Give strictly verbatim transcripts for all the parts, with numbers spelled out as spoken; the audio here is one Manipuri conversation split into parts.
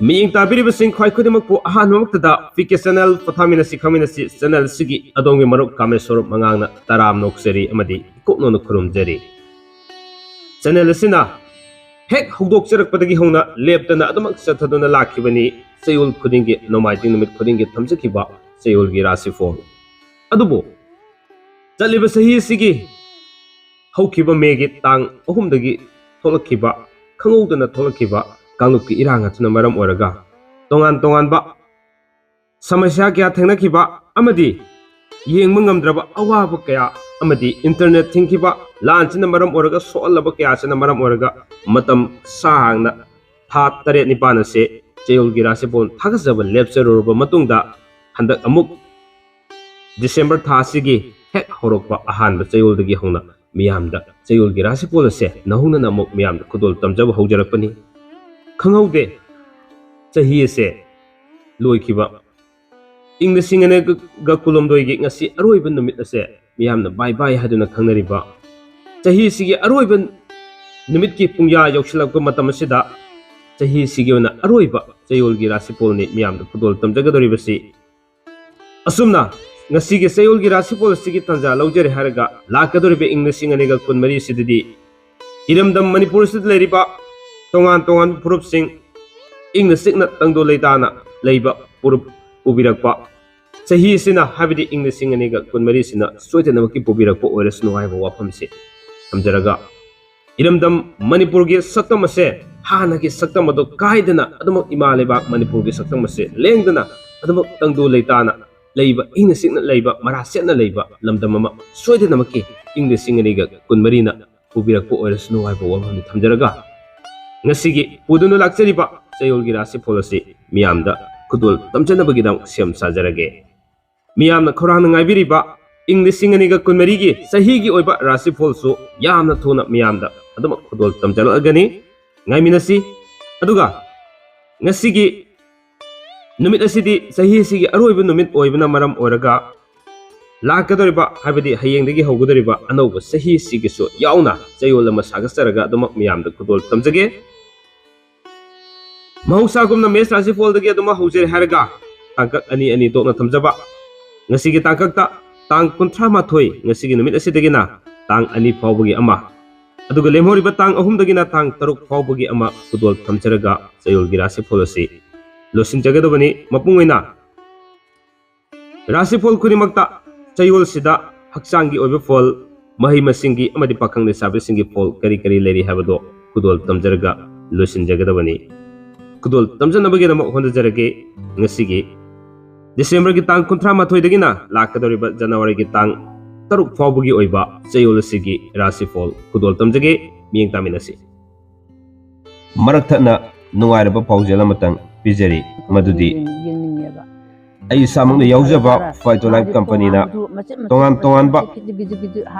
ꯃꯤꯠꯌꯦꯡ ꯇꯥꯕꯤꯔꯤꯕꯁꯤꯡ ꯈ꯭ꯋꯥꯏ ꯈꯨꯗꯤꯡꯃꯛꯄꯨ ꯑꯍꯥꯟꯕꯃꯛꯇꯗ ꯄꯤ ꯀꯦ ꯆꯦꯅꯦꯜ ꯄꯣꯊꯥꯃꯤꯟꯅꯁꯤ ꯈꯪꯃꯤꯟꯅꯁꯤ ꯆꯦꯅꯦꯜ ꯑꯁꯤꯒꯤ ꯑꯗꯣꯝꯒꯤ ꯃꯔꯨꯞ ꯀꯥꯃꯦꯁꯣꯔ ꯃꯉꯥꯡꯅ ꯇꯔꯥꯝꯅ ꯑꯣꯛꯆꯔꯤ ꯑꯃꯗꯤ ꯏꯀꯣꯛꯅꯧꯅ ꯈꯨꯔꯨꯝꯖꯔꯤ꯫ ꯆꯦꯅꯦꯜ ꯑꯁꯤꯅ ꯍꯦꯛ ꯍꯧꯗꯣꯛꯆꯔꯛꯄꯗꯒꯤ ꯍꯧꯅ ꯂꯦꯞꯇꯅ ꯑꯗꯨꯃꯛ ꯆꯠꯊꯗꯨꯅ ꯂꯥꯛꯈꯤꯕꯅꯤ꯫ ꯆꯌꯣꯜ ꯈꯨꯗꯤꯡꯒꯤ, ꯅꯣꯡꯃꯥꯏꯖꯤꯡ ꯅꯨꯃꯤꯠ ꯈꯨꯗꯤꯡꯒꯤ ꯊꯝꯖꯈꯤꯕ ꯆꯌꯣꯜꯒꯤ ꯔꯥꯁꯤꯐꯣꯜ꯫ ꯑꯗꯨꯕꯨ ꯆꯠꯂꯤꯕ ꯆꯍꯤ ꯑꯁꯤꯒꯤ ꯍꯧꯈꯤꯕ ꯃꯦꯒꯤ ꯇꯥꯡ ꯑꯍꯨꯝꯗꯒꯤ ꯊꯣꯛꯂꯛꯈꯤꯕ, ꯈꯪꯍꯧꯗꯅ ꯊꯣꯛꯂꯛꯈꯤꯕ ꯀꯥꯡꯂꯨꯞꯀꯤ ꯏꯔꯥꯡ ꯑꯗꯨꯅ ꯃꯔꯝ ꯑꯣꯏꯔꯒ ꯇꯣꯉꯥꯟ ꯇꯣꯉꯥꯟꯕ ꯁꯃꯁ꯭ꯌꯥ ꯀꯌꯥ ꯊꯦꯡꯅꯈꯤꯕ ꯑꯃꯗꯤ ꯌꯦꯡꯕ ꯉꯝꯗ꯭ꯔꯕ ꯑꯋꯥꯕ ꯀꯌꯥ ꯑꯃꯗꯤ ꯏꯟꯇꯔꯅꯦꯠ ꯊꯤꯡꯈꯤꯕ, ꯂꯥꯟꯁꯤꯅ ꯃꯔꯝ ꯑꯣꯏꯔꯒ, ꯁꯣꯛꯍꯜꯂꯕ ꯀꯌꯥꯁꯤꯅ ꯃꯔꯝ ꯑꯣꯏꯔꯒ ꯃꯇꯝ ꯁꯥꯡꯅ ꯊꯥ ꯇꯔꯦꯠ ꯅꯤꯄꯥꯜ ꯑꯁꯦ ꯆꯌꯣꯜꯒꯤ ꯔꯥꯁꯤꯐꯣꯜ ꯊꯥꯒꯠꯆꯕ ꯂꯦꯞꯆꯔꯨꯔꯕ ꯃꯇꯨꯡꯗ, ꯍꯟꯗꯛ ꯑꯃꯨꯛ ꯗꯤꯁꯦꯝꯕꯔ ꯊꯥ ꯑꯁꯤꯒꯤ ꯍꯦꯛ ꯍꯧꯔꯛꯄ ꯑꯍꯥꯟꯕ ꯆꯌꯣꯜꯗꯒꯤ ꯍꯧꯅ ꯃꯤꯌꯥꯝꯗ ꯆꯌꯣꯜꯒꯤ ꯔꯥꯁꯤꯐꯣꯜ ꯑꯁꯦ ꯅꯧꯍꯧꯅꯅ ꯑꯃꯨꯛ ꯃꯤꯌꯥꯝꯗ ꯈꯨꯗꯣꯜ ꯇꯝꯖꯕ ꯍꯧꯖꯔꯛꯄꯅꯤ꯫ ꯈꯪꯍꯧꯗꯦ, ꯆꯍꯤ ꯑꯁꯦ ꯂꯣꯏꯈꯤꯕ꯫ ꯏꯪ ꯂꯤꯁꯤꯡ ꯑꯅꯤꯒ ꯀꯨꯟꯍꯨꯝꯗꯣꯏꯒꯤ ꯉꯁꯤ ꯑꯔꯣꯏꯕ ꯅꯨꯃꯤꯠ ꯑꯁꯦ ꯃꯤꯌꯥꯝꯅ ꯕꯥꯏ ꯕꯥꯏ ꯍꯥꯏꯗꯨꯅ ꯈꯪꯅꯔꯤꯕ, ꯆꯍꯤ ꯑꯁꯤꯒꯤ ꯑꯔꯣꯏꯕ ꯅꯨꯃꯤꯠꯀꯤ ꯄꯨꯡꯌꯥ ꯌꯧꯁꯤꯜꯂꯛꯄ ꯃꯇꯝ ꯑꯁꯤꯗ, ꯆꯍꯤ ꯑꯁꯤꯒꯤ ꯑꯣꯏꯅ ꯑꯔꯣꯏꯕ ꯆꯌꯣꯜꯒꯤ ꯔꯥꯁꯤꯐꯣꯜꯅꯤ ꯃꯤꯌꯥꯝꯗ ꯈꯨꯗꯣꯜ ꯇꯝꯖꯒꯗꯧꯔꯤꯕꯁꯤ꯫ ꯑꯁꯨꯝꯅ ꯉꯁꯤꯒꯤ ꯆꯌꯣꯜꯒꯤ ꯔꯥꯁꯤꯐꯣꯜ ꯑꯁꯤꯒꯤ ꯇꯥꯟꯖꯥ ꯂꯧꯖꯔꯦ ꯍꯥꯏꯔꯒ, ꯂꯥꯛꯀꯗꯧꯔꯤꯕ ꯏꯪ ꯂꯤꯁꯤꯡ ꯑꯅꯤꯒ ꯀꯨꯟꯃꯔꯤ ꯑꯁꯤꯗꯗꯤ ꯏꯔꯝꯗꯝ ꯃꯅꯤꯄꯨꯔ ꯑꯁꯤꯗ ꯂꯩꯔꯤꯕ ꯇꯣꯉꯥꯟ ꯇꯣꯉꯥꯟꯕ ꯐꯨꯔꯨꯞꯁꯤꯡ ꯏꯪꯅ ꯆꯤꯛꯅ ꯇꯪꯗꯨ ꯂꯩꯇꯥꯅ ꯂꯩꯕ ꯐꯨꯔꯨꯞ ꯄꯨꯕꯤꯔꯛꯄ ꯆꯍꯤ ꯑꯁꯤꯅ, ꯍꯥꯏꯕꯗꯤ ꯏꯪ ꯂꯤꯁꯤꯡ ꯑꯅꯤꯒ ꯀꯨꯟꯃꯔꯤꯁꯤꯅ ꯁꯣꯏꯗꯅꯃꯛꯀꯤ ꯄꯨꯕꯤꯔꯛꯄ ꯑꯣꯏꯔꯁꯅꯨ ꯍꯥꯏꯕ ꯋꯥꯐꯝꯁꯤ ꯊꯝꯖꯔꯒ, ꯏꯔꯝꯗꯝ ꯃꯅꯤꯄꯨꯔꯒꯤ ꯁꯛꯇꯝ ꯑꯁꯦ ꯍꯥꯟꯅꯒꯤ ꯁꯛꯇꯝ ꯑꯗꯨ ꯀꯥꯏꯗꯅ ꯑꯗꯨꯃꯛ ꯏꯃꯥ ꯂꯩꯕꯥꯛ ꯃꯅꯤꯄꯨꯔꯒꯤ ꯁꯛꯇꯝ ꯑꯁꯦ ꯂꯦꯡꯗꯅ ꯑꯗꯨꯃꯛ ꯇꯪꯗꯨ ꯂꯩꯇꯥꯅ ꯂꯩꯕ, ꯏꯪꯅ ꯆꯤꯛꯅ ꯂꯩꯕ, ꯃꯔꯥ ꯁꯦꯠꯅ ꯂꯩꯕ ꯂꯝꯗꯝ ꯑꯃ ꯁꯣꯏꯗꯅꯃꯛꯀꯤ ꯏꯪ ꯂꯤꯁꯤꯡ ꯑꯅꯤꯒ ꯀꯨꯟꯃꯔꯤꯅ ꯄꯨꯕꯤꯔꯛꯄ ꯑꯣꯏꯔꯁꯅꯨ ꯍꯥꯏꯕ ꯋꯥꯐꯝꯗꯤ ꯊꯝꯖꯔꯒ, ꯉꯁꯤꯒꯤ ꯄꯨꯗꯨꯅ ꯂꯥꯛꯆꯔꯤꯕ ꯆꯌꯣꯜꯒꯤ ꯔꯥꯁꯤꯐꯣꯜ ꯑꯁꯤ ꯃꯤꯌꯥꯝꯗ ꯈꯨꯗꯣꯜ ꯇꯝꯖꯅꯕꯒꯤꯗꯃꯛ ꯁꯦꯝ ꯁꯥꯖꯔꯒꯦ꯫ ꯃꯤꯌꯥꯝꯅ ꯈꯧꯔꯥꯡꯅ ꯉꯥꯏꯕꯤꯔꯤꯕ ꯏꯪ ꯂꯤꯁꯤꯡ ꯑꯅꯤꯒ ꯀꯨꯟꯃꯔꯤꯒꯤ ꯆꯍꯤꯒꯤ ꯑꯣꯏꯕ ꯔꯥꯁꯤꯐꯣꯜꯁꯨ ꯌꯥꯝꯅ ꯊꯨꯅ ꯃꯤꯌꯥꯝꯗ ꯑꯗꯨꯃꯛ ꯈꯨꯗꯣꯜ ꯇꯝꯖꯔꯛꯑꯒꯅꯤ꯫ ꯉꯥꯏꯃꯤꯟꯅꯁꯤ꯫ ꯑꯗꯨꯒ ꯉꯁꯤꯒꯤ ꯅꯨꯃꯤꯠ ꯑꯁꯤꯗꯤ ꯆꯍꯤ ꯑꯁꯤꯒꯤ ꯑꯔꯣꯏꯕ ꯅꯨꯃꯤꯠ ꯑꯣꯏꯕꯅ ꯃꯔꯝ ꯑꯣꯏꯔꯒ, ꯂꯥꯛꯀꯗꯧꯔꯤꯕ, ꯍꯥꯏꯕꯗꯤ ꯍꯌꯦꯡꯗꯒꯤ ꯍꯧꯒꯗꯧꯔꯤꯕ ꯑꯅꯧꯕ ꯆꯍꯤ ꯑꯁꯤꯒꯤꯁꯨ ꯌꯥꯎꯅ ꯆꯌꯣꯜ ꯑꯃ ꯁꯥꯒꯠꯆꯔꯒ ꯑꯗꯨꯃꯛ ꯃꯤꯌꯥꯝꯗ ꯈꯨꯗꯣꯜ ꯇꯝꯖꯒꯦ꯫ ꯃꯍꯧꯁꯥꯒꯨꯝꯅ ꯃꯦꯁ ꯔꯥꯁꯤꯐꯣꯜꯗꯒꯤ ꯑꯗꯨꯃꯛ ꯍꯧꯖꯔꯦ ꯍꯥꯏꯔꯒ ꯇꯥꯡꯀꯛ ꯑꯅꯤ ꯑꯅꯤ ꯇꯣꯛꯅ ꯊꯝꯖꯕ꯫ ꯉꯁꯤꯒꯤ ꯇꯥꯡꯀꯛꯇ ꯇꯥꯡ ꯀꯨꯟꯊ꯭ꯔꯥ ꯃꯥꯊꯣꯏ, ꯉꯁꯤꯒꯤ ꯅꯨꯃꯤꯠ ꯑꯁꯤꯗꯒꯤꯅ ꯇꯥꯡ ꯑꯅꯤ ꯐꯥꯎꯕꯒꯤ ꯑꯃ, ꯑꯗꯨꯒ ꯂꯦꯝꯍꯧꯔꯤꯕ ꯇꯥꯡ ꯑꯍꯨꯝꯗꯒꯤꯅ ꯇꯥꯡ ꯇꯔꯨꯛ ꯐꯥꯎꯕꯒꯤ ꯑꯃ ꯈꯨꯗꯣꯜ ꯊꯝꯖꯔꯒ ꯆꯌꯣꯜꯒꯤ ꯔꯥꯁꯤꯐꯣꯜ ꯑꯁꯤ ꯂꯣꯏꯁꯤꯟꯖꯒꯗꯕꯅꯤ꯫ ꯃꯄꯨꯡ ꯑꯣꯏꯅ ꯔꯥꯁꯤꯐꯣꯜ ꯈꯨꯗꯤꯡꯃꯛꯇ ꯆꯌꯣꯜꯁꯤꯗ ꯍꯛꯆꯥꯡꯒꯤ ꯑꯣꯏꯕ ꯐꯣꯜ, ꯃꯍꯩ ꯃꯁꯤꯡꯒꯤ ꯑꯃꯗꯤ ꯄꯥꯈꯪ ꯂꯩꯁꯥꯕꯤꯁꯤꯡꯒꯤ ꯐꯣꯜ ꯀꯔꯤ ꯀꯔꯤ ꯂꯩꯔꯤ ꯍꯥꯏꯕꯗꯣ ꯈꯨꯗꯣꯜ ꯇꯝꯖꯔꯒ ꯂꯣꯏꯁꯤꯟꯖꯒꯗꯕꯅꯤ꯫ ꯈꯨꯗꯣꯜ ꯇꯝꯖꯅꯕꯒꯤꯗꯃꯛ ꯍꯣꯠꯅꯖꯔꯒꯦ꯫ ꯉꯁꯤꯒꯤ ꯗꯤꯁꯦꯝꯕꯔꯒꯤ ꯇꯥꯡ ꯀꯨꯟꯊ꯭ꯔꯥ ꯃꯥꯊꯣꯏꯗꯒꯤꯅ ꯂꯥꯛꯀꯗꯧꯔꯤꯕ ꯖꯅꯋꯥꯔꯤꯒꯤ ꯇꯥꯡ ꯇꯔꯨꯛ ꯐꯥꯎꯕꯒꯤ ꯑꯣꯏꯕ ꯆꯌꯣꯜ ꯑꯁꯤꯒꯤ ꯔꯥꯁꯤꯐꯣꯜ ꯈꯨꯗꯣꯜ ꯇꯝꯖꯒꯦ꯫ ꯃꯤꯠꯌꯦꯡ ꯇꯥꯃꯤꯟꯅꯁꯤ꯫ ꯃꯔꯛ ꯊꯠꯅ ꯅꯨꯡꯉꯥꯏꯔꯕ ꯄꯥꯎꯖꯦꯜ ꯑꯃꯇꯪ ꯄꯤꯖꯔꯤ, ꯃꯗꯨꯗꯤ ꯌꯦꯡꯅꯤꯡꯉꯦꯕ꯫ ꯑꯩ ꯏꯁꯥꯃꯛꯅ ꯌꯥꯎꯖꯕ ꯐꯥꯏꯇꯣꯂꯥꯏꯐ ꯀꯝꯄꯅꯤꯅ ꯇꯣꯉꯥꯟ ꯇꯣꯉꯥꯟꯕ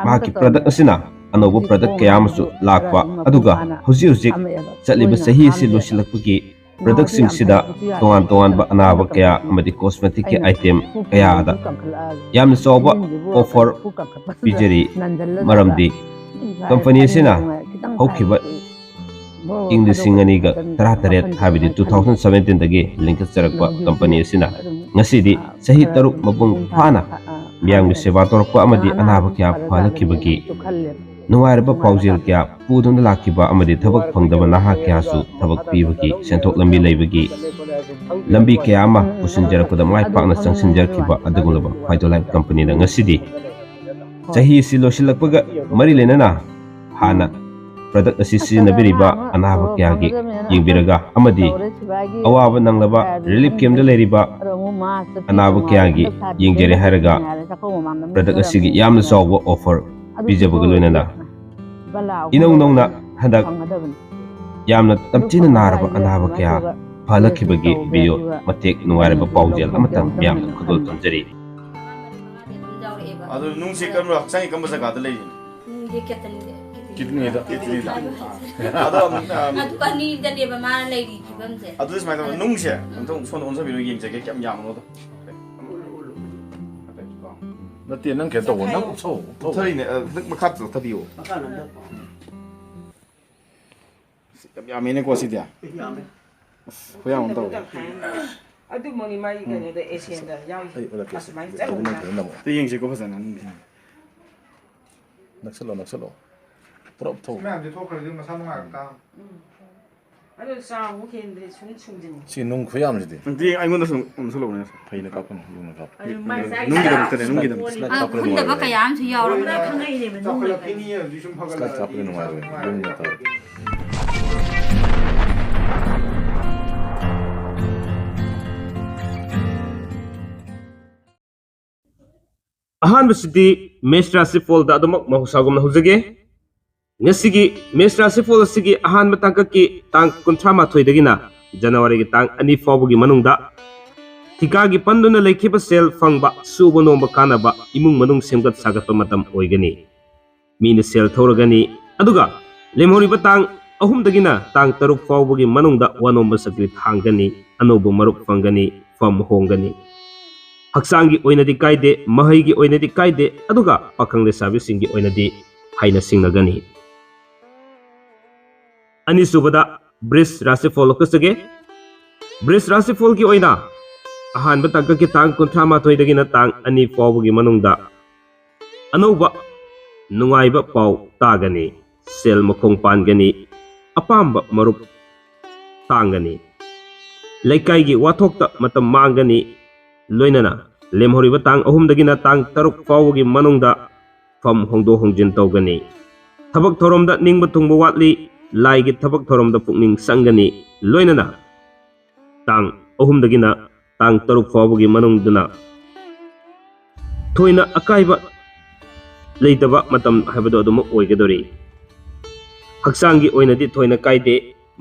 ꯃꯍꯥꯛꯀꯤ ꯄ꯭ꯔꯗꯛ ꯑꯁꯤꯅ ꯑꯅꯧꯕ ꯄ꯭ꯔꯗꯛ ꯀꯌꯥ ꯑꯃꯁꯨ ꯂꯥꯛꯄ, ꯑꯗꯨꯒ ꯍꯧꯖꯤꯛ ꯍꯧꯖꯤꯛ ꯆꯠꯂꯤꯕ ꯆꯍꯤ ꯑꯁꯤ ꯂꯣꯏꯁꯤꯜꯂꯛꯄꯒꯤ ꯄ꯭ꯔꯗꯛꯁꯤꯡꯁꯤꯗ ꯇꯣꯉꯥꯟ ꯇꯣꯉꯥꯟꯕ ꯑꯅꯥꯕ ꯀꯌꯥ ꯑꯃꯗꯤ ꯀꯣꯁꯃꯦꯇꯤꯛꯀꯤ ꯑꯥꯏꯇꯦꯝ ꯀꯌꯥꯗ ꯌꯥꯝꯅ ꯆꯥꯎꯕ ꯑꯣꯐꯔ ꯄꯤꯖꯔꯤ꯫ ꯃꯔꯝꯗꯤ ꯀꯝꯄꯅꯤ ꯑꯁꯤꯅ ꯍꯧꯈꯤꯕ ꯏꯪ ꯂꯤꯁꯤꯡ ꯑꯅꯤꯒ ꯇꯔꯥꯇꯔꯦꯠ, ꯍꯥꯏꯕꯗꯤ two thousand seventeen ꯗꯒꯤ ꯂꯤꯡꯈꯠꯆꯔꯛꯄ ꯀꯝꯄꯅꯤ ꯑꯁꯤꯅ ꯉꯁꯤꯗꯤ ꯆꯍꯤ ꯇꯔꯨꯛ ꯃꯄꯨꯡ ꯐꯥꯅ ꯃꯤꯌꯥꯝꯒꯤ ꯁꯦꯕꯥ ꯇꯧꯔꯛꯄ ꯑꯃꯗꯤ ꯑꯅꯥꯕ ꯀꯌꯥ ꯐꯍꯜꯂꯛꯈꯤꯕꯒꯤ ꯅꯨꯡꯉꯥꯏꯔꯕ ꯄꯥꯎꯖꯦꯜ ꯀꯌꯥ ꯄꯨꯗꯨꯅ ꯂꯥꯛꯈꯤꯕ ꯑꯃꯗꯤ ꯊꯕꯛ ꯐꯪꯗꯕ ꯅꯍꯥ ꯀꯌꯥꯁꯨ ꯊꯕꯛ ꯄꯤꯕꯒꯤ ꯁꯦꯟꯊꯣꯛ ꯂꯝꯕꯤ ꯂꯩꯕꯒꯤ ꯂꯝꯕꯤ ꯀꯌꯥ ꯑꯃ ꯄꯨꯁꯤꯟꯖꯔꯛꯄꯗ ꯃꯥꯏ ꯄꯥꯛꯅ ꯆꯪꯁꯤꯟꯖꯔꯛꯈꯤꯕ ꯑꯗꯨꯒꯨꯝꯂꯕ ꯐꯥꯏꯇꯣꯂꯥꯏꯐ ꯀꯝꯄꯅꯤꯅ ꯉꯁꯤꯗꯤ ꯆꯍꯤ ꯑꯁꯤ ꯂꯣꯏꯁꯤꯜꯂꯛꯄꯒ ꯃꯔꯤ ꯂꯩꯅꯅ ꯍꯥꯟꯅ ꯄ꯭ꯔꯗꯛ ꯑꯁꯤ ꯁꯤꯖꯤꯟꯅꯕꯤꯔꯤꯕ ꯑꯅꯥꯕ ꯀꯌꯥꯒꯤ ꯌꯦꯡꯕꯤꯔꯒ ꯑꯃꯗꯤ ꯑꯋꯥꯕ ꯅꯪꯂꯕ ꯔꯤꯂꯤꯐ ꯀꯦꯝꯞꯇ ꯂꯩꯔꯤꯕ ꯑꯅꯥꯕ ꯀꯌꯥꯒꯤ ꯌꯦꯡꯖꯔꯦ ꯍꯥꯏꯔꯒ ꯄ꯭ꯔꯗꯛ ꯑꯁꯤꯒꯤ ꯌꯥꯝꯅ ꯆꯥꯎꯕ ꯑꯣꯐꯔ ꯄꯤꯖꯕꯒ ꯂꯣꯏꯅꯅ ꯏꯅꯧ ꯅꯧꯅ ꯍꯟꯗꯛ ꯌꯥꯝꯅ ꯇꯝꯊꯤꯅ ꯅꯥꯔꯕ ꯑꯅꯥꯕ ꯀꯌꯥ ꯐꯍꯜꯂꯛꯈꯤꯕꯒꯤ ꯚꯤꯗꯤꯑꯣ ꯃꯇꯦꯛ ꯅꯨꯡꯉꯥꯏꯔꯕ ꯄꯥꯎꯖꯦꯜ ꯑꯃꯇꯪ ꯃꯌꯥꯝꯗ ꯈꯨꯗꯣꯜ ꯇꯝꯖꯔꯤ꯫ ꯑꯗꯨ ꯅꯨꯡꯁꯦ ꯀꯔꯝꯕ, ꯍꯛꯆꯥꯡꯒꯤ ꯀꯔꯝꯕ ꯖꯒꯥꯗ ꯂꯩꯔꯤꯅꯣ? ꯅꯨꯡꯁꯦ ꯀꯦꯇꯟ-, ꯀꯤꯗꯅꯤꯗ꯫ ꯀꯤꯗꯅꯤꯗ꯫ ꯑꯗꯣ ꯑꯃꯨꯛ, ꯑꯝ, ꯑꯗꯨ ꯑꯅꯤꯗꯅꯦꯕ ꯃꯥꯅ ꯂꯩꯔꯤ ꯐꯤꯕꯝꯁꯦ꯫ ꯑꯗꯨꯗꯤ ꯁꯨꯃꯥꯏꯅ ꯇꯧꯕ, ꯅꯨꯡꯁꯦ ꯑꯝꯇ ꯁꯣꯝꯗ ꯑꯣꯟꯁꯤꯟꯕꯤꯔꯣ, ꯌꯦꯡꯖꯒꯦ ꯀꯌꯥꯝ ꯌꯥꯝꯕꯅꯣꯗꯣ꯫ ꯅꯠꯇꯦ, ꯅꯪ ꯀꯩꯅꯣ ꯇꯧꯕ, ꯅꯪ ꯎꯞꯁꯧ, ꯎꯞꯁꯧ꯫ ꯎꯞꯊꯔꯤꯅꯦ, ꯑ, ꯅꯪ ꯃꯈꯥ ꯆꯠꯊꯕꯤꯌꯣ꯫ ꯃꯈꯥ ꯅꯝꯊ-, ꯌꯥꯝ ꯌꯥꯝꯃꯦꯅꯦꯀꯣ ꯁꯤꯗꯤ꯫ ꯌꯥꯝꯃꯦ꯫ ꯈꯨꯌꯥꯝ ꯑꯃ ꯇꯧꯋꯦ꯫ ꯑꯗꯨꯃꯛꯅꯤ ꯃꯥꯒꯤ ꯀꯩꯅꯣꯗ, ꯑꯦꯁꯤꯌꯥꯟꯗ ꯌꯥꯎꯔꯤꯁꯦ꯫ ꯑꯩ ꯎꯠꯂꯛꯀꯦ꯫ ꯑꯁꯨꯃꯥꯏꯅ ꯆꯠꯂꯨꯅ꯫ ꯑꯗꯨ ꯌꯦꯡꯁꯤꯀꯣ ꯐꯖꯅ ꯅꯪꯒꯤ꯫ ꯅꯛꯁꯜꯂꯣ, ꯅꯛꯁꯜꯂꯣ꯫ ꯄꯨꯔꯞ ꯊꯧ꯫ ꯁꯤ ꯃꯌꯥꯝꯁꯦ ꯊꯣꯛꯈ꯭ꯔꯗꯤ ꯃꯁꯥ ꯅꯨꯡꯉꯥꯏꯔꯛꯇꯥꯕꯅꯤ꯫ ꯎꯝ꯫ ꯑꯗꯣ ꯆꯥꯎꯕ ꯍꯦꯟꯗ꯭ꯔꯦ, ꯁꯨꯝ ꯁꯨꯝꯖꯤꯟ꯫ ꯁꯤ ꯅꯨꯡ ꯈꯨꯌꯥꯝꯁꯤꯗꯤ꯫ ꯅꯠꯇꯦ, ꯑꯩꯉꯣꯟꯗ ꯁꯨꯝ ꯎꯝꯁꯜꯂꯛꯑꯣꯅꯦ꯫ ꯐꯩꯅ ꯀꯥꯞꯀꯅꯨ, ꯌꯨꯝꯅ ꯀꯥꯞꯄꯨ꯫ ꯑꯗꯨ ꯃꯥꯏ ꯆꯥꯏ ꯅꯨꯡꯒꯤꯗꯃꯛꯇꯅꯦ, ꯅꯨꯡꯒꯤꯗꯃꯛ꯫ ꯁ꯭ꯂꯥꯏꯠ ꯑ, ꯀꯥꯞꯄꯗ ꯈꯨꯟꯗꯕ ꯅꯨꯡꯉꯥꯏꯔꯣꯏ꯫ ꯀꯌꯥ ꯑꯃꯁꯨ ꯌꯥꯎꯔꯕꯅꯦ꯫ ꯆꯥꯎꯈꯠꯂꯛꯈꯤꯅꯤ, ꯍꯧꯖꯤꯛ ꯁꯨꯝ ꯁ꯭ꯂꯥꯏꯠ ꯐꯒꯠꯂꯛꯑꯗꯤ꯫ ꯀꯥꯞꯄꯗ ꯅꯨꯡꯉꯥꯏꯔꯣꯏ, ꯌꯨꯝꯗ ꯇꯧꯔꯒꯦ꯫ ꯑꯍꯥꯟꯕꯁꯤꯗꯤ ꯃꯦꯁ ꯔꯥꯁꯤꯐꯣꯜꯗ ꯑꯗꯨꯃꯛ ꯃꯍꯧꯁꯥꯒꯨꯝꯅ ꯍꯧꯖꯒꯦ꯫ ꯉꯁꯤꯒꯤ ꯃꯦꯁ ꯔꯥꯁꯤꯐꯣꯜ ꯑꯁꯤꯒꯤ ꯑꯍꯥꯟꯕ ꯇꯥꯡꯀꯛꯀꯤ ꯇꯥꯡ ꯀꯨꯟꯊ꯭ꯔꯥ ꯃꯥꯊꯣꯏꯗꯒꯤꯅ ꯖꯅꯋꯥꯔꯤꯒꯤ ꯇꯥꯡ ꯑꯅꯤ ꯐꯥꯎꯕꯒꯤ ꯃꯅꯨꯡꯗ ꯊꯤꯀꯥꯒꯤ ꯄꯟꯗꯨꯅ ꯂꯩꯈꯤꯕ ꯁꯦꯜ ꯐꯪꯕ, ꯁꯨꯕ ꯅꯣꯝꯕ ꯀꯥꯟꯅꯕ, ꯏꯃꯨꯡ ꯃꯅꯨꯡ ꯁꯦꯝꯒꯠ ꯁꯥꯒꯠꯄ ꯃꯇꯝ ꯑꯣꯏꯒꯅꯤ꯫ ꯃꯤꯅ ꯁꯦꯜ ꯊꯧꯔꯒꯅꯤ, ꯑꯗꯨꯒ ꯂꯦꯝꯍꯧꯔꯤꯕ ꯇꯥꯡ ꯑꯍꯨꯝꯗꯒꯤꯅ ꯇꯥꯡ ꯇꯔꯨꯛ ꯐꯥꯎꯕꯒꯤ ꯃꯅꯨꯡꯗ ꯋꯥꯅꯣꯝꯕ ꯆꯀ꯭ꯔꯤ ꯊꯥꯡꯒꯅꯤ, ꯑꯅꯧꯕ ꯃꯔꯨꯞ ꯐꯪꯒꯅꯤ, ꯐꯝ ꯍꯣꯡꯒꯅꯤ꯫ ꯍꯛꯆꯥꯡꯒꯤ ꯑꯣꯏꯅꯗꯤ ꯀꯥꯏꯗꯦ, ꯃꯍꯩꯒꯤ ꯑꯣꯏꯅꯗꯤ ꯀꯥꯏꯗꯦ, ꯑꯗꯨꯒ ꯄꯥꯈꯪ ꯂꯩꯁꯥꯕꯤꯁꯤꯡꯒꯤ ꯑꯣꯏꯅꯗꯤ ꯍꯥꯏꯅ ꯁꯤꯡꯅꯒꯅꯤ꯫ ꯑꯅꯤꯁꯨꯕꯗ ꯕ꯭ꯔꯤꯖ ꯔꯥꯁꯤꯐꯣꯜ ꯂꯧꯈꯠꯆꯒꯦ꯫ ꯕ꯭ꯔꯤꯖ ꯔꯥꯁꯤꯐꯣꯜꯒꯤ ꯑꯣꯏꯅ ꯑꯍꯥꯟꯕ ꯇꯥꯡꯀꯛꯀꯤ ꯇꯥꯡ ꯀꯨꯟꯊ꯭ꯔꯥ ꯃꯥꯊꯣꯏꯗꯒꯤꯅ ꯇꯥꯡ ꯑꯅꯤ ꯐꯥꯎꯕꯒꯤ ꯃꯅꯨꯡꯗ ꯑꯅꯧꯕ ꯅꯨꯡꯉꯥꯏꯕ ꯄꯥꯎ ꯇꯥꯒꯅꯤ, ꯁꯦꯜ ꯃꯈꯣꯡ ꯄꯥꯟꯒꯅꯤ, ꯑꯄꯥꯝꯕ ꯃꯔꯨꯞ ꯇꯥꯡꯒꯅꯤ꯫ ꯂꯩꯀꯥꯏꯒꯤ ꯋꯥꯊꯣꯛꯇ ꯃꯇꯝ ꯃꯥꯡꯒꯅꯤ, ꯂꯣꯏꯅꯅ ꯂꯦꯝꯍꯧꯔꯤꯕ ꯇꯥꯡ ꯑꯍꯨꯝꯗꯒꯤꯅ ꯇꯥꯡ ꯇꯔꯨꯛ ꯐꯥꯎꯕꯒꯤ ꯃꯅꯨꯡꯗ ꯐꯝ ꯍꯣꯡꯗꯣꯛ ꯍꯣꯡꯖꯤꯟ ꯇꯧꯒꯅꯤ꯫ ꯊꯕꯛ ꯊꯧꯔꯝꯗ ꯅꯤꯡꯕ ꯊꯨꯡꯕ ꯋꯥꯠꯂꯤ, ꯂꯥꯏꯒꯤ ꯊꯕꯛ ꯊꯧꯔꯝꯗ ꯄꯨꯛꯅꯤꯡ ꯆꯪꯒꯅꯤ, ꯂꯣꯏꯅꯅ ꯇꯥꯡ ꯑꯍꯨꯝꯗꯒꯤꯅ ꯇꯥꯡ ꯇꯔꯨꯛ ꯐꯥꯎꯕꯒꯤ ꯃꯅꯨꯡꯗꯅ ꯊꯣꯏꯅ ꯑꯀꯥꯏꯕ ꯂꯩꯇꯕ ꯃꯇꯝ ꯍꯥꯏꯕꯗꯣ ꯑꯗꯨꯃꯛ ꯑꯣꯏꯒꯗꯧꯔꯤ꯫ ꯍꯛꯆꯥꯡꯒꯤ ꯑꯣꯏꯅꯗꯤ ꯊꯣꯏꯅ ꯀꯥꯏꯗꯦ,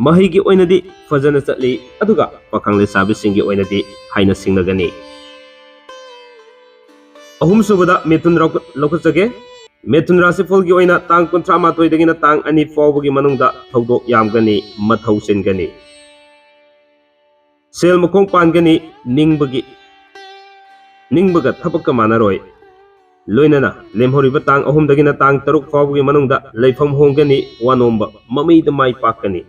ꯃꯍꯩꯒꯤ ꯑꯣꯏꯅꯗꯤ ꯐꯖꯅ ꯆꯠꯂꯤ, ꯑꯗꯨꯒ ꯄꯥꯈꯪ ꯂꯩꯁꯥꯕꯤꯁꯤꯡꯒꯤ ꯑꯣꯏꯅꯗꯤ ꯍꯥꯏꯅ ꯁꯤꯡꯅꯒꯅꯤ꯫ ꯑꯍꯨꯝꯁꯨꯕꯗ ꯃꯤꯊꯨꯟ ꯂꯧꯈꯠ-, ꯂꯧꯈꯠꯆꯒꯦ꯫ ꯃꯤꯊꯨꯟ ꯔꯥꯁꯤꯐꯣꯜꯒꯤ ꯑꯣꯏꯅ ꯇꯥꯡ ꯀꯨꯟꯊ꯭ꯔꯥ ꯃꯥꯊꯣꯏꯗꯒꯤꯅ ꯇꯥꯡ ꯑꯅꯤ ꯐꯥꯎꯕꯒꯤ ꯃꯅꯨꯡꯗ ꯊꯧꯗꯣꯛ ꯌꯥꯝꯒꯅꯤ, ꯃꯊꯧ ꯆꯤꯟꯒꯅꯤ꯫ ꯁꯦꯜ ꯃꯈꯣꯡ ꯄꯥꯟꯒꯅꯤ, ꯅꯤꯡꯕꯒꯤ, ꯅꯤꯡꯕꯒ ꯊꯕꯛꯀ ꯃꯥꯟꯅꯔꯣꯏ꯫ ꯂꯣꯏꯅꯅ ꯂꯦꯝꯍꯧꯔꯤꯕ ꯇꯥꯡ ꯑꯍꯨꯝꯗꯒꯤꯅ ꯇꯥꯡ ꯇꯔꯨꯛ ꯐꯥꯎꯕꯒꯤ ꯃꯅꯨꯡꯗ ꯂꯩꯐꯝ ꯍꯣꯡꯒꯅꯤ, ꯋꯥꯅꯣꯝꯕ ꯃꯃꯩꯗ ꯃꯥꯏ ꯄꯥꯛꯀꯅꯤ꯫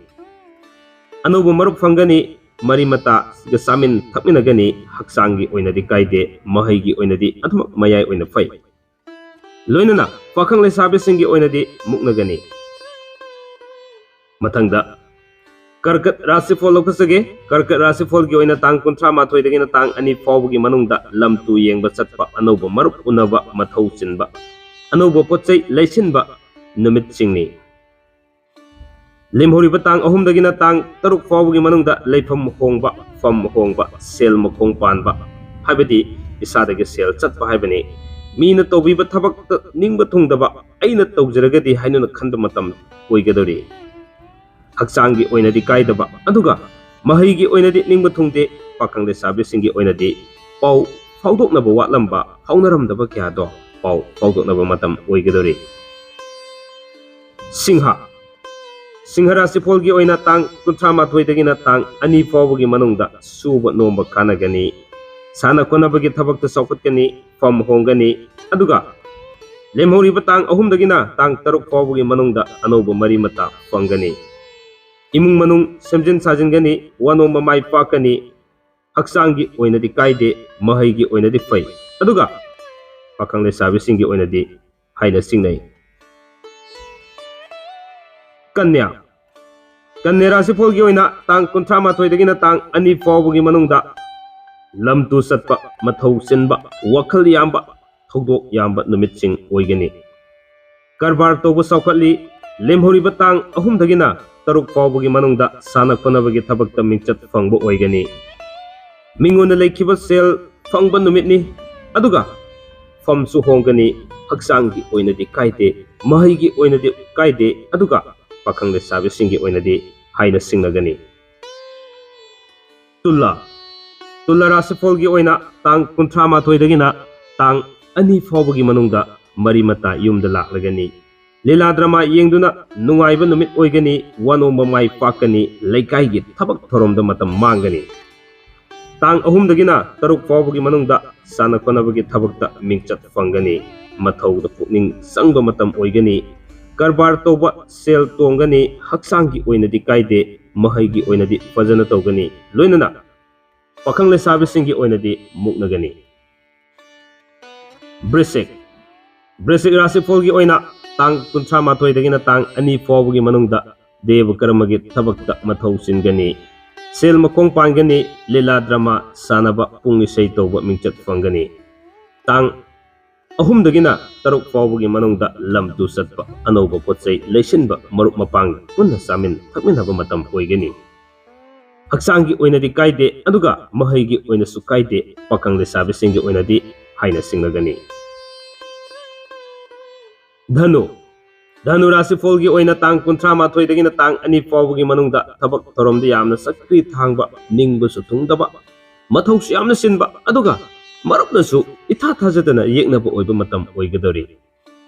ꯑꯅꯧꯕ ꯃꯔꯨꯞ ꯐꯪꯒꯅꯤ, ꯃꯔꯤ ꯃꯇꯥꯒ ꯆꯥꯃꯤꯟ ꯊꯛꯃꯤꯟꯅꯒꯅꯤ, ꯍꯛꯆꯥꯡꯒꯤ ꯑꯣꯏꯅꯗꯤ ꯀꯥꯏꯗꯦ, ꯃꯍꯩꯒꯤ ꯑꯣꯏꯅꯗꯤ ꯑꯗꯨꯃꯛ ꯃꯌꯥꯏ ꯑꯣꯏꯅ ꯐꯩ꯫ ꯂꯣꯏꯅꯅ ꯄꯥꯈꯪ ꯂꯩꯁꯥꯕꯤꯁꯤꯡꯒꯤ ꯑꯣꯏꯅꯗꯤ ꯃꯨꯛꯅꯒꯅꯤ꯫ ꯃꯊꯪꯗ ꯀꯔꯀꯠ ꯔꯥꯁꯤꯐꯣꯜ ꯂꯧꯈꯠꯆꯒꯦ꯫ ꯀꯔꯀꯠ ꯔꯥꯁꯤꯐꯣꯜꯒꯤ ꯑꯣꯏꯅ ꯇꯥꯡ ꯀꯨꯟꯊ꯭ꯔꯥ ꯃꯥꯊꯣꯏꯗꯒꯤꯅ ꯇꯥꯡ ꯑꯅꯤ ꯐꯥꯎꯕꯒꯤ ꯃꯅꯨꯡꯗ ꯂꯝ ꯇꯨ ꯌꯦꯡꯕ ꯆꯠꯄ, ꯑꯅꯧꯕ ꯃꯔꯨꯞ ꯎꯅꯕ, ꯃꯊꯧ ꯆꯤꯟꯕ, ꯑꯅꯧꯕ ꯄꯣꯠ ꯆꯩ ꯂꯩꯁꯤꯟꯕ ꯅꯨꯃꯤꯠꯁꯤꯡꯅꯤ꯫ ꯂꯦꯝꯍꯧꯔꯤꯕ ꯇꯥꯡ ꯑꯍꯨꯝꯗꯒꯤꯅ ꯇꯥꯡ ꯇꯔꯨꯛ ꯐꯥꯎꯕꯒꯤ ꯃꯅꯨꯡꯗ ꯂꯩꯐꯝ ꯍꯣꯡꯕ, ꯐꯝ ꯍꯣꯡꯕ, ꯁꯦꯜ ꯃꯈꯣꯡ ꯄꯥꯟꯕ, ꯍꯥꯏꯕꯗꯤ ꯏꯁꯥꯗꯒꯤ ꯁꯦꯜ ꯆꯠꯄ ꯍꯥꯏꯕꯅꯤ꯫ ꯃꯤꯅ ꯇꯧꯕꯤꯕ ꯊꯕꯛꯇ ꯅꯤꯡꯕ ꯊꯨꯡꯗꯕ, ꯑꯩꯅ ꯇꯧꯖꯔꯒꯗꯤ ꯍꯥꯏꯅꯅ ꯈꯟꯕ ꯃꯇꯝ ꯑꯣꯏꯒꯗꯧꯔꯤ꯫ ꯍꯛꯆꯥꯡꯒꯤ ꯑꯣꯏꯅꯗꯤ ꯀꯥꯏꯗꯕ, ꯑꯗꯨꯒ ꯃꯍꯩꯒꯤ ꯑꯣꯏꯅꯗꯤ ꯅꯤꯡꯕ ꯊꯨꯡꯗꯦ꯫ ꯄꯥꯈꯪ ꯂꯩꯁꯥꯕꯤꯁꯤꯡꯒꯤ ꯑꯣꯏꯅꯗꯤ ꯄꯥꯎ ꯐꯥꯎꯗꯣꯛꯅꯕ ꯋꯥꯠꯂꯝꯕ, ꯐꯥꯎꯅꯔꯝꯗꯕ ꯀꯌꯥꯗꯣ ꯄꯥꯎ ꯐꯥꯎꯗꯣꯛꯅꯕ ꯃꯇꯝ ꯑꯣꯏꯒꯗꯧꯔꯤ꯫ ꯁꯤꯡꯍ, ꯁꯤꯡꯍ ꯔꯥꯁꯤꯐꯣꯜꯒꯤ ꯑꯣꯏꯅ ꯇꯥꯡ ꯀꯨꯟꯊ꯭ꯔꯥ ꯃꯥꯊꯣꯏꯗꯒꯤꯅ ꯇꯥꯡ ꯑꯅꯤ ꯐꯥꯎꯕꯒꯤ ꯃꯅꯨꯡꯗ ꯁꯨꯕ ꯅꯣꯝꯕ ꯀꯥꯟꯅꯒꯅꯤ, ꯁꯥꯟꯅ ꯈꯣꯠꯅꯕꯒꯤ ꯊꯕꯛꯇ ꯆꯥꯎꯈꯠꯀꯅꯤ, ꯐꯝ ꯍꯣꯡꯒꯅꯤ, ꯑꯗꯨꯒ ꯂꯦꯝꯍꯧꯔꯤꯕ ꯇꯥꯡ ꯑꯍꯨꯝꯗꯒꯤꯅ ꯇꯥꯡ ꯇꯔꯨꯛ ꯐꯥꯎꯕꯒꯤ ꯃꯅꯨꯡꯗ ꯑꯅꯧꯕ ꯃꯔꯤ ꯃꯇꯥ ꯐꯪꯒꯅꯤ꯫ ꯏꯃꯨꯡ ꯃꯅꯨꯡ ꯁꯦꯝꯖꯤꯟ ꯁꯥꯖꯤꯟꯒꯅꯤ, ꯋꯥꯅꯣꯝꯕ ꯃꯥꯏ ꯄꯥꯛꯀꯅꯤ, ꯍꯛꯆꯥꯡꯒꯤ ꯑꯣꯏꯅꯗꯤ ꯀꯥꯏꯗꯦ, ꯃꯍꯩꯒꯤ ꯑꯣꯏꯅꯗꯤ ꯐꯩ, ꯑꯗꯨꯒ ꯄꯥꯈꯪ ꯂꯩꯁꯥꯕꯤꯁꯤꯡꯒꯤ ꯑꯣꯏꯅꯗꯤ ꯍꯥꯏꯅ ꯆꯤꯡꯅꯩ꯫ ꯀꯟꯌꯥ, ꯀꯟꯌꯥ ꯔꯥꯁꯤꯐꯣꯜꯒꯤ ꯑꯣꯏꯅ ꯇꯥꯡ ꯀꯨꯟꯊ꯭ꯔꯥ ꯃꯥꯊꯣꯏꯗꯒꯤꯅ ꯇꯥꯡ ꯑꯅꯤ ꯐꯥꯎꯕꯒꯤ ꯃꯅꯨꯡꯗ ꯂꯝ ꯇꯨ ꯆꯠꯄ, ꯃꯊꯧ ꯆꯤꯟꯕ, ꯋꯥꯈꯜ ꯌꯥꯝꯕ, ꯊꯧꯗꯣꯛ ꯌꯥꯝꯕ ꯅꯨꯃꯤꯠꯁꯤꯡ ꯑꯣꯏꯒꯅꯤ꯫ ꯀꯔꯕꯥꯔ ꯇꯧꯕ ꯆꯥꯎꯈꯠꯂꯤ꯫ ꯂꯦꯝꯍꯧꯔꯤꯕ ꯇꯥꯡ ꯑꯍꯨꯝꯗꯒꯤꯅ ꯇꯔꯨꯛ ꯐꯥꯎꯕꯒꯤ ꯃꯅꯨꯡꯗ ꯁꯥꯟꯅ ꯈꯣꯠꯅꯕꯒꯤ ꯊꯕꯛꯇ ꯃꯤꯡꯆꯠ ꯐꯪꯕ ꯑꯣꯏꯒꯅꯤ꯫ ꯃꯤꯉꯣꯟꯗ ꯂꯩꯈꯤꯕ ꯁꯦꯜ ꯐꯪꯕ ꯅꯨꯃꯤꯠꯅꯤ꯫ ꯑꯗꯨꯒ ꯐꯝꯁꯨ ꯍꯣꯡꯒꯅꯤ꯫ ꯍꯛꯆꯥꯡꯒꯤ ꯑꯣꯏꯅꯗꯤ ꯀꯥꯏꯗꯦ, ꯃꯍꯩꯒꯤ ꯑꯣꯏꯅꯗꯤ ꯀꯥꯏꯗꯦ, ꯑꯗꯨꯒ ꯄꯥꯈꯪ ꯂꯩꯁꯥꯕꯤꯁꯤꯡꯒꯤ ꯑꯣꯏꯅꯗꯤ ꯍꯥꯏꯅ ꯁꯤꯡꯅꯒꯅꯤ꯫ ꯇꯨꯂꯥ, ꯇꯨꯂꯥ ꯔꯥꯁꯤꯐꯣꯜꯒꯤ ꯑꯣꯏꯅ ꯇꯥꯡ ꯀꯨꯟꯊ꯭ꯔꯥ ꯃꯥꯊꯣꯏꯗꯒꯤꯅ ꯇꯥꯡ ꯑꯅꯤ ꯐꯥꯎꯕꯒꯤ ꯃꯅꯨꯡꯗ ꯃꯔꯤ ꯃꯇꯥ ꯌꯨꯝꯗ ꯂꯥꯛꯂꯒꯅꯤ꯫ ꯂꯤꯂꯥ ꯗ꯭ꯔꯃꯥ ꯌꯦꯡꯗꯨꯅ ꯅꯨꯡꯉꯥꯏꯕ ꯅꯨꯃꯤꯠ ꯑꯣꯏꯒꯅꯤ, ꯋꯥꯅꯣꯝꯕ ꯃꯥꯏ ꯄꯥꯛꯀꯅꯤ, ꯂꯩꯀꯥꯏꯒꯤ ꯊꯕꯛ ꯊꯧꯔꯝꯗ ꯃꯇꯝ ꯃꯥꯡꯒꯅꯤ꯫ ꯇꯥꯡ ꯑꯍꯨꯝꯗꯒꯤꯅ ꯇꯔꯨꯛ ꯐꯥꯎꯕꯒꯤ ꯃꯅꯨꯡꯗ ꯁꯥꯟꯅ ꯈꯣꯠꯅꯕꯒꯤ ꯊꯕꯛꯇ ꯃꯤꯡꯆꯠ ꯐꯪꯒꯅꯤ꯫ ꯃꯊꯧꯗ ꯄꯨꯛꯅꯤꯡ ꯆꯪꯕ ꯃꯇꯝ ꯑꯣꯏꯒꯅꯤ꯫ ꯀꯔꯕꯥꯔ ꯇꯧꯕ ꯁꯦꯜ ꯇꯣꯡꯒꯅꯤ, ꯍꯛꯆꯥꯡꯒꯤ ꯑꯣꯏꯅꯗꯤ ꯀꯥꯏꯗꯦ꯫ ꯃꯍꯩꯒꯤ ꯑꯣꯏꯅꯗꯤ ꯐꯖꯅ ꯇꯧꯒꯅꯤ, ꯂꯣꯏꯅꯅ ꯄꯥꯈꯪ ꯂꯩꯁꯥꯕꯤꯁꯤꯡꯒꯤ ꯑꯣꯏꯅꯗꯤ ꯃꯨꯛꯅꯒꯅꯤ꯫ ꯕ꯭ꯔꯤꯁꯤꯛ, ꯕ꯭ꯔꯤꯁꯤꯛ ꯔꯥꯁꯤꯐꯣꯜꯒꯤ ꯑꯣꯏꯅ ꯇꯥꯡ ꯀꯨꯟꯊ꯭ꯔꯥ ꯃꯥꯊꯣꯏꯗꯒꯤꯅ ꯇꯥꯡ ꯑꯅꯤ ꯐꯥꯎꯕꯒꯤ ꯃꯅꯨꯡꯗ ꯗꯦꯕ ꯀꯔꯃꯒꯤ ꯊꯕꯛꯇ ꯃꯊꯧ ꯆꯤꯟꯒꯅꯤ꯫ ꯁꯦꯜ ꯃꯈꯣꯡ ꯄꯥꯟꯒꯅꯤ, ꯂꯤꯂꯥ ꯗ꯭ꯔꯃꯥ ꯁꯥꯟꯅꯕ, ꯄꯨꯡ ꯏꯁꯩ ꯇꯧꯕ ꯃꯤꯡꯆꯠ ꯐꯪꯒꯅꯤ꯫ ꯇꯥꯡ ꯑꯍꯨꯝꯗꯒꯤꯅ ꯇꯔꯨꯛ ꯐꯥꯎꯕꯒꯤ ꯃꯅꯨꯡꯗ ꯂꯝ ꯇꯨ ꯆꯠꯄ, ꯑꯅꯧꯕ ꯄꯣꯠ ꯆꯩ ꯂꯩꯁꯤꯟꯕ, ꯃꯔꯨꯞ ꯃꯄꯥꯡ ꯄꯨꯟꯅ ꯆꯥꯃꯤꯟ ꯊꯛꯃꯤꯟꯅꯕ ꯃꯇꯝ ꯑꯣꯏꯒꯅꯤ꯫ ꯍꯛꯆꯥꯡꯒꯤ ꯑꯣꯏꯅꯗꯤ ꯀꯥꯏꯗꯦ, ꯑꯗꯨꯒ ꯃꯍꯩꯒꯤ ꯑꯣꯏꯅꯁꯨ ꯀꯥꯏꯗꯦ꯫ ꯄꯥꯈꯪ ꯂꯩꯁꯥꯕꯤꯁꯤꯡꯒꯤ ꯑꯣꯏꯅꯗꯤ ꯍꯥꯏꯅ ꯁꯤꯡꯅꯒꯅꯤ꯫ ꯙꯅꯨ, ꯙꯅꯨ ꯔꯥꯁꯤꯐꯣꯜꯒꯤ ꯑꯣꯏꯅ ꯇꯥꯡ ꯀꯨꯟꯊ꯭ꯔꯥ ꯃꯥꯊꯣꯏꯗꯒꯤꯅ ꯇꯥꯡ ꯑꯅꯤ ꯐꯥꯎꯕꯒꯤ ꯃꯅꯨꯡꯗ ꯊꯕꯛ ꯊꯧꯔꯝꯗ ꯌꯥꯝꯅ ꯁꯛꯇꯤ ꯊꯥꯡꯕ, ꯅꯤꯡꯕꯁꯨ ꯊꯨꯡꯗꯕ, ꯃꯊꯧꯁꯨ ꯌꯥꯝꯅ ꯆꯤꯟꯕ, ꯑꯗꯨꯒ ꯃꯔꯨꯞꯅꯁꯨ ꯏꯊꯥ ꯊꯥꯖꯗꯅ ꯌꯦꯛꯅꯕ ꯑꯣꯏꯕ ꯃꯇꯝ ꯑꯣꯏꯒꯗꯧꯔꯤ꯫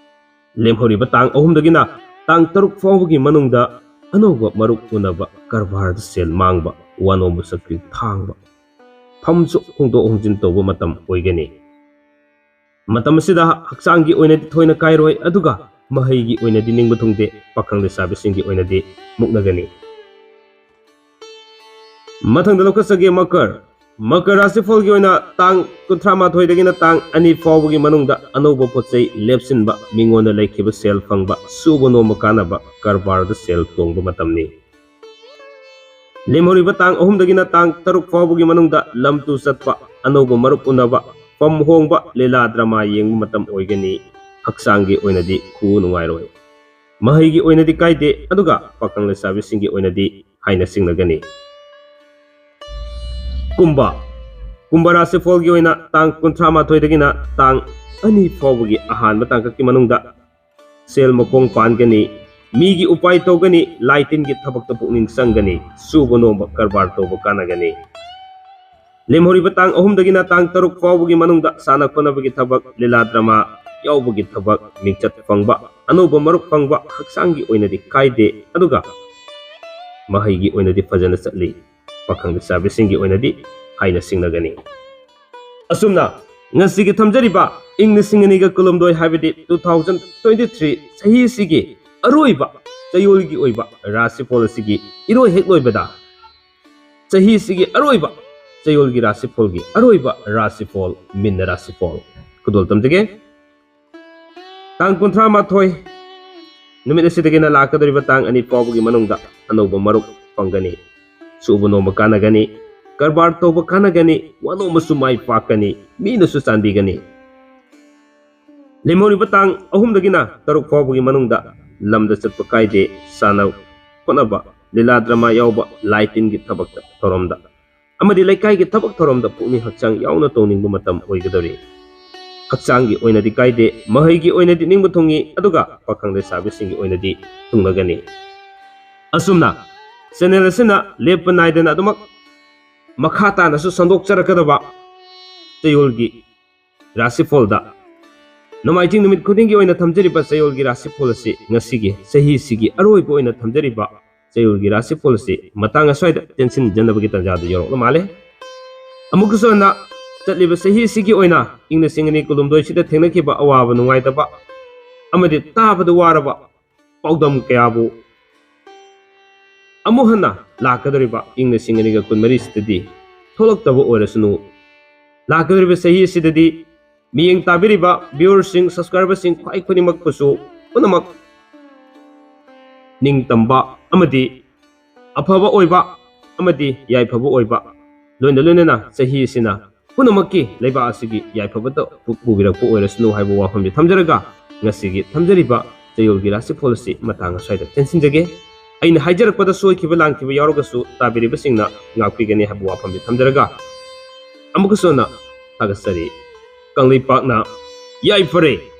ꯂꯦꯝꯍꯧꯔꯤꯕ ꯇꯥꯡ ꯑꯍꯨꯝꯗꯒꯤꯅ ꯇꯥꯡ ꯇꯔꯨꯛ ꯐꯥꯎꯕꯒꯤ ꯃꯅꯨꯡꯗ ꯑꯅꯧꯕ ꯃꯔꯨꯞ ꯎꯅꯕ, ꯀꯔꯕꯥꯔꯗ ꯁꯦꯜ ꯃꯥꯡꯕ, ꯋꯥꯅꯣꯝꯕ ꯁꯛꯇꯤ ꯊꯥꯡꯕ, ꯐꯝꯁꯨ ꯍꯣꯡꯗꯣꯛ ꯍꯣꯡꯖꯤꯟ ꯇꯧꯕ ꯃꯇꯝ ꯑꯣꯏꯒꯅꯤ꯫ ꯃꯇꯝ ꯑꯁꯤꯗ ꯍꯛꯆꯥꯡꯒꯤ ꯑꯣꯏꯅꯗꯤ ꯊꯣꯏꯅ ꯀꯥꯏꯔꯣꯏ, ꯑꯗꯨꯒ ꯃꯍꯩꯒꯤ ꯑꯣꯏꯅꯗꯤ ꯅꯤꯡꯕ ꯊꯨꯡꯗꯦ꯫ ꯄꯥꯈꯪ ꯂꯩꯁꯥꯕꯤꯁꯤꯡꯒꯤ ꯑꯣꯏꯅꯗꯤ ꯃꯨꯛꯅꯒꯅꯤ꯫ ꯃꯊꯪꯗ ꯂꯧꯈꯠꯆꯒꯦ ꯃꯀꯔ꯫ ꯃꯀꯔ ꯔꯥꯁꯤꯐꯣꯜꯒꯤ ꯑꯣꯏꯅ ꯇꯥꯡ ꯀꯨꯟꯊ꯭ꯔꯥ ꯃꯥꯊꯣꯏꯗꯒꯤꯅ ꯇꯥꯡ ꯑꯅꯤ ꯐꯥꯎꯕꯒꯤ ꯃꯅꯨꯡꯗ ꯑꯅꯧꯕ ꯄꯣꯠ ꯆꯩ ꯂꯦꯞꯁꯤꯟꯕ, ꯃꯤꯉꯣꯟꯗ ꯂꯩꯈꯤꯕ ꯁꯦꯜ ꯐꯪꯕ, ꯁꯨꯕ ꯅꯣꯝꯕ ꯀꯥꯟꯅꯕ, ꯀꯔꯕꯥꯔꯗ ꯁꯦꯜ ꯇꯣꯡꯕ ꯃꯇꯝꯅꯤ꯫ ꯂꯦꯝꯍꯧꯔꯤꯕ ꯇꯥꯡ ꯑꯍꯨꯝꯗꯒꯤꯅ ꯇꯥꯡ ꯇꯔꯨꯛ ꯐꯥꯎꯕꯒꯤ ꯃꯅꯨꯡꯗ ꯂꯝ ꯇꯨ ꯆꯠꯄ, ꯑꯅꯧꯕ ꯃꯔꯨꯞ ꯎꯅꯕ, ꯐꯝ ꯍꯣꯡꯕ, ꯂꯤꯂꯥ ꯗ꯭ꯔꯃꯥ ꯌꯦꯡꯕ ꯃꯇꯝ ꯑꯣꯏꯒꯅꯤ꯫ ꯍꯛꯆꯥꯡꯒꯤ ꯑꯣꯏꯅꯗꯤ ꯈꯨ ꯅꯨꯡꯉꯥꯏꯔꯣꯏ꯫ ꯃꯍꯩꯒꯤ ꯑꯣꯏꯅꯗꯤ ꯀꯥꯏꯗꯦ, ꯑꯗꯨꯒ ꯄꯥꯈꯪ ꯂꯩꯁꯥꯕꯤꯁꯤꯡꯒꯤ ꯑꯣꯏꯅꯗꯤ ꯍꯥꯏꯅ ꯁꯤꯡꯅꯒꯅꯤ꯫ ꯀꯨꯝꯚ, ꯀꯨꯝꯚ ꯔꯥꯁꯤꯐꯣꯜꯒꯤ ꯑꯣꯏꯅ ꯇꯥꯡ ꯀꯨꯟꯊ꯭ꯔꯥ ꯃꯥꯊꯣꯏꯗꯒꯤꯅ ꯇꯥꯡ ꯑꯅꯤ ꯐꯥꯎꯕꯒꯤ ꯑꯍꯥꯟꯕ ꯇꯥꯡꯀꯛꯀꯤ ꯃꯅꯨꯡꯗ ꯁꯦꯜ ꯃꯈꯣꯡ ꯄꯥꯟꯒꯅꯤ, ꯃꯤꯒꯤ ꯎꯄꯥꯏ ꯇꯧꯒꯅꯤ, ꯂꯥꯏ ꯇꯤꯟꯒꯤ ꯊꯕꯛꯇ ꯄꯨꯛꯅꯤꯡ ꯆꯪꯒꯅꯤ, ꯁꯨꯕ ꯅꯣꯝꯕ ꯀꯔꯕꯥꯔ ꯇꯧꯕ ꯀꯥꯟꯅꯒꯅꯤ꯫ ꯂꯦꯝꯍꯧꯔꯤꯕ ꯇꯥꯡ ꯑꯍꯨꯝꯗꯒꯤꯅ ꯇꯥꯡ ꯇꯔꯨꯛ ꯐꯥꯎꯕꯒꯤ ꯃꯅꯨꯡꯗ ꯁꯥꯟꯅ ꯈꯣꯠꯅꯕꯒꯤ ꯊꯕꯛ, ꯂꯤꯂꯥ ꯗ꯭ꯔꯃꯥ ꯌꯥꯎꯕꯒꯤ ꯊꯕꯛ, ꯃꯤꯡꯆꯠ ꯐꯪꯕ, ꯑꯅꯧꯕ ꯃꯔꯨꯞ ꯐꯪꯕ, ꯍꯛꯆꯥꯡꯒꯤ ꯑꯣꯏꯅꯗꯤ ꯀꯥꯏꯗꯦ, ꯑꯗꯨꯒ ꯃꯍꯩꯒꯤ ꯑꯣꯏꯅꯗꯤ ꯐꯖꯅ ꯆꯠꯂꯤ꯫ ꯄꯥꯈꯪ ꯂꯩꯁꯥꯕꯤꯁꯤꯡꯒꯤ ꯑꯣꯏꯅꯗꯤ ꯍꯥꯏꯅ ꯁꯤꯡꯅꯒꯅꯤ꯫ ꯑꯁꯨꯝꯅ ꯉꯁꯤꯒꯤ ꯊꯝꯖꯔꯤꯕ ꯏꯪ ꯂꯤꯁꯤꯡ ꯑꯅꯤꯒ ꯀꯨꯟꯍꯨꯝꯗꯣꯏ, ꯍꯥꯏꯕꯗꯤ two thousand twenty three ꯆꯍꯤꯁꯤꯒꯤ ꯑꯔꯣꯏꯕ ꯆꯌꯣꯜꯒꯤ ꯑꯣꯏꯕ ꯔꯥꯁꯤꯐꯣꯜ ꯑꯁꯤꯒꯤ ꯏꯔꯣꯏ ꯍꯦꯛ ꯂꯣꯏꯕꯗ ꯆꯍꯤꯁꯤꯒꯤ ꯑꯔꯣꯏꯕ ꯆꯌꯣꯜꯒꯤ ꯔꯥꯁꯤꯐꯣꯜꯒꯤ ꯑꯔꯣꯏꯕ ꯔꯥꯁꯤꯐꯣꯜ, ꯃꯤꯟꯅ ꯔꯥꯁꯤꯐꯣꯜ ꯈꯨꯗꯣꯜ ꯇꯝꯖꯒꯦ꯫ ꯇꯥꯡ ꯀꯨꯟꯊ꯭ꯔꯥ ꯃꯥꯊꯣꯏ ꯅꯨꯃꯤꯠ ꯑꯁꯤꯗꯒꯤꯅ ꯂꯥꯛꯀꯗꯧꯔꯤꯕ ꯇꯥꯡ ꯑꯅꯤ ꯐꯥꯎꯕꯒꯤ ꯃꯅꯨꯡꯗ ꯑꯅꯧꯕ ꯃꯔꯨꯞ ꯐꯪꯒꯅꯤ꯫ ꯁꯨꯕ ꯅꯣꯝꯕ ꯀꯥꯟꯅꯒꯅꯤ, ꯀꯔꯕꯥꯔ ꯇꯧꯕ ꯀꯥꯟꯅꯒꯅꯤ, ꯋꯥꯅꯣꯝꯕꯁꯨ ꯃꯥꯏ ꯄꯥꯛꯀꯅꯤ, ꯃꯤꯅꯁꯨ ꯆꯥꯟꯕꯤꯒꯅꯤ꯫ ꯂꯦꯝꯍꯧꯔꯤꯕ ꯇꯥꯡ ꯑꯍꯨꯝꯗꯒꯤꯅ ꯇꯔꯨꯛ ꯐꯥꯎꯕꯒꯤ ꯃꯅꯨꯡꯗ ꯂꯝꯗ ꯆꯠꯄ ꯀꯥꯏꯗꯦ, ꯁꯥꯟꯅ ꯈꯣꯠꯅꯕ, ꯂꯤꯂꯥ ꯗ꯭ꯔꯃꯥ ꯌꯥꯎꯕ, ꯂꯥꯏ ꯇꯤꯟꯒꯤ ꯊꯕꯛꯇ ꯊꯧꯔꯝꯗ ꯑꯃꯗꯤ ꯂꯩꯀꯥꯏꯒꯤ ꯊꯕꯛ ꯊꯧꯔꯝꯗ ꯄꯨꯛꯅꯤꯡ ꯍꯛꯆꯥꯡ ꯌꯥꯎꯅ ꯇꯧꯅꯤꯡꯕ ꯃꯇꯝ ꯑꯣꯏꯒꯗꯧꯔꯤ꯫ ꯍꯛꯆꯥꯡꯒꯤ ꯑꯣꯏꯅꯗꯤ ꯀꯥꯏꯗꯦ, ꯃꯍꯩꯒꯤ ꯑꯣꯏꯅꯗꯤ ꯅꯤꯡꯕ ꯊꯨꯡꯏ, ꯑꯗꯨꯒ ꯄꯥꯈꯪ ꯂꯩꯁꯥꯕꯤꯁꯤꯡꯒꯤ ꯑꯣꯏꯅꯗꯤ ꯊꯨꯡꯂꯒꯅꯤ꯫ ꯑꯁꯨꯝꯅ ꯆꯦꯅꯦꯜ ꯑꯁꯤꯅ ꯂꯦꯞꯄ ꯅꯥꯏꯗꯅ ꯑꯗꯨꯃꯛ ꯃꯈꯥ ꯇꯥꯅꯁꯨ ꯁꯟꯗꯣꯛꯆꯔꯛꯀꯗꯕ ꯆꯌꯣꯜꯒꯤ ꯔꯥꯁꯤꯐꯣꯜꯗ ꯅꯣꯡꯃꯥꯏꯖꯤꯡ ꯅꯨꯃꯤꯠ ꯈꯨꯗꯤꯡꯒꯤ ꯑꯣꯏꯅ ꯊꯝꯖꯔꯤꯕ ꯆꯌꯣꯜꯒꯤ ꯔꯥꯁꯤꯐꯣꯜ ꯑꯁꯤ ꯉꯁꯤꯒꯤ ꯆꯍꯤꯁꯤꯒꯤ ꯑꯔꯣꯏꯕ ꯑꯣꯏꯅ ꯊꯝꯖꯔꯤꯕ ꯆꯌꯣꯜꯒꯤ ꯔꯥꯁꯤꯐꯣꯜ ꯑꯁꯤ ꯃꯇꯥꯡ ꯑꯁ꯭ꯋꯥꯏꯗ ꯇꯦꯟꯁꯤꯟꯖꯅꯕꯒꯤ ꯇꯥꯟꯖꯥꯗꯨ ꯌꯧꯔꯛꯂ ꯃꯥꯜꯂꯦ꯫ ꯑꯃꯨꯛꯀꯁꯨ ꯍꯟꯅ ꯆꯠꯂꯤꯕ ꯆꯍꯤ ꯑꯁꯤꯒꯤ ꯑꯣꯏꯅ ꯏꯪ ꯂꯤꯁꯤꯡ ꯑꯅꯤ ꯀꯨꯟꯍꯨꯝꯗꯣꯏꯁꯤꯗ ꯊꯦꯡꯅꯈꯤꯕ ꯑꯋꯥꯕ ꯅꯨꯡꯉꯥꯏꯇꯕ ꯑꯃꯗꯤ ꯇꯥꯕꯗ ꯋꯥꯔꯕ ꯄꯥꯎꯗꯝ ꯀꯌꯥꯕꯨ ꯑꯃꯨꯛ ꯍꯟꯅ ꯂꯥꯛꯀꯗꯧꯔꯤꯕ ꯏꯪ ꯂꯤꯁꯤꯡ ꯑꯅꯤꯒ ꯀꯨꯟꯃꯔꯤꯁꯤꯗꯗꯤ ꯊꯣꯛꯂꯛꯇꯕ ꯑꯣꯏꯔꯁꯅꯨ꯫ ꯂꯥꯛꯀꯗꯧꯔꯤꯕ ꯆꯍꯤ ꯑꯁꯤꯗꯗꯤ ꯃꯤꯠꯌꯦꯡ ꯇꯥꯕꯤꯔꯤꯕ viewerꯁꯤꯡ, subscriberꯁꯤꯡ ꯈ꯭ꯋꯥꯏ ꯈꯨꯗꯤꯡꯃꯛꯄꯨꯁꯨ ꯄꯨꯝꯅꯃꯛ ꯅꯤꯡꯇꯝꯕ ꯑꯃꯗꯤ ꯑꯐꯕ ꯑꯣꯏꯕ ꯑꯃꯗꯤ ꯌꯥꯏꯐꯕ ꯑꯣꯏꯕ, ꯂꯣꯏꯅ ꯂꯣꯏꯅꯅ ꯆꯍꯤ ꯑꯁꯤꯅ ꯄꯨꯝꯅꯃꯛꯀꯤ ꯂꯩꯕꯥꯛ ꯑꯁꯤꯒꯤ ꯌꯥꯏꯐꯕꯇ ꯄꯨ-, ꯄꯨꯕꯤꯔꯛꯄ ꯑꯣꯏꯔꯁꯅꯨ ꯍꯥꯏꯕ ꯋꯥꯐꯝꯁꯤ ꯊꯝꯖꯔꯒ, ꯉꯁꯤꯒꯤ ꯊꯝꯖꯔꯤꯕ ꯆꯌꯣꯜꯒꯤ ꯔꯥꯁꯤꯐꯣꯜ ꯑꯁꯤ ꯃꯇꯥꯡ ꯑꯁ꯭ꯋꯥꯏꯗ ꯇꯦꯟꯁꯤꯟꯖꯒꯦ꯫ ꯑꯩꯅ ꯍꯥꯏꯖꯔꯛꯄꯗ ꯁꯣꯏꯈꯤꯕ ꯂꯥꯟꯈꯤꯕ ꯌꯥꯎꯔꯒꯁꯨ ꯇꯥꯕꯤꯔꯤꯕꯁꯤꯡꯅ ꯉꯥꯛꯄꯤꯒꯅꯤ ꯍꯥꯏꯕ ꯋꯥꯐꯝꯁꯤ ꯊꯝꯖꯔꯒ, ꯑꯃꯨꯛꯀꯁꯨ ꯍꯟꯅ ꯊꯥꯒꯠꯆꯔꯤ꯫ ꯀꯪꯂꯩꯄꯥꯛꯅ ꯌꯥꯏꯐꯔꯦ꯫